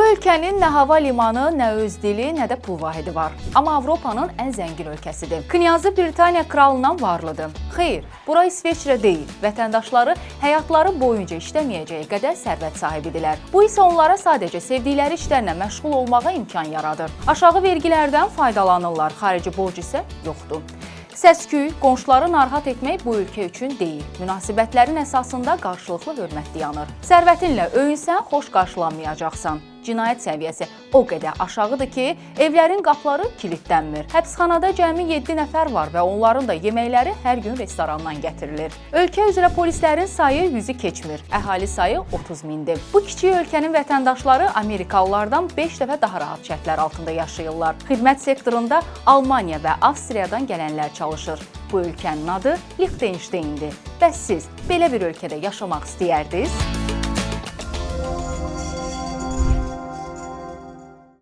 ölkənin nə hava limanı, nə öz dili, nə də pul vahidi var. Amma Avropanın ən zəngin ölkəsidir. Knyazı Britaniya kralından varlıdır. Xeyr, bura İsveçrə deyil. Vətəndaşları həyatları boyunca işləməyəcəyi qədər sərvət sahibidirlər. Bu isə onlara sadəcə sevdikləri işlərlə məşğul olmağa imkan yaradır. Aşağı vergilərdən faydalanırlar, xarici borc isə yoxdur. Səs-küy, qonşuları narahat etmək bu ölkə üçün deyil. Münasibətlərin əsasında qarşılıqlı hörmət dayanır. Sərvətinlə öyünsən, xoş qarşılanmayacaqsan. Cinayət səviyyəsi o qədər aşağıdır ki, evlərin qapıları kilidlənmir. Həbsxanada cəmi 7 nəfər var və onların da yeməkləri hər gün restorandan gətirilir. Ölkə üzrə polislərin sayı 100-ü keçmir. Əhali sayı 30 mindir. Bu kiçik ölkənin vətəndaşları Amerikalılardan 5 dəfə daha rahat şərtlər altında yaşayırlar. Xidmət sektorunda Almaniya və Avstriyadan gələnlər çalışır. Bu ölkənin adı Liechtensteindir. Bəs siz belə bir ölkədə yaşamaq istəyərdiniz?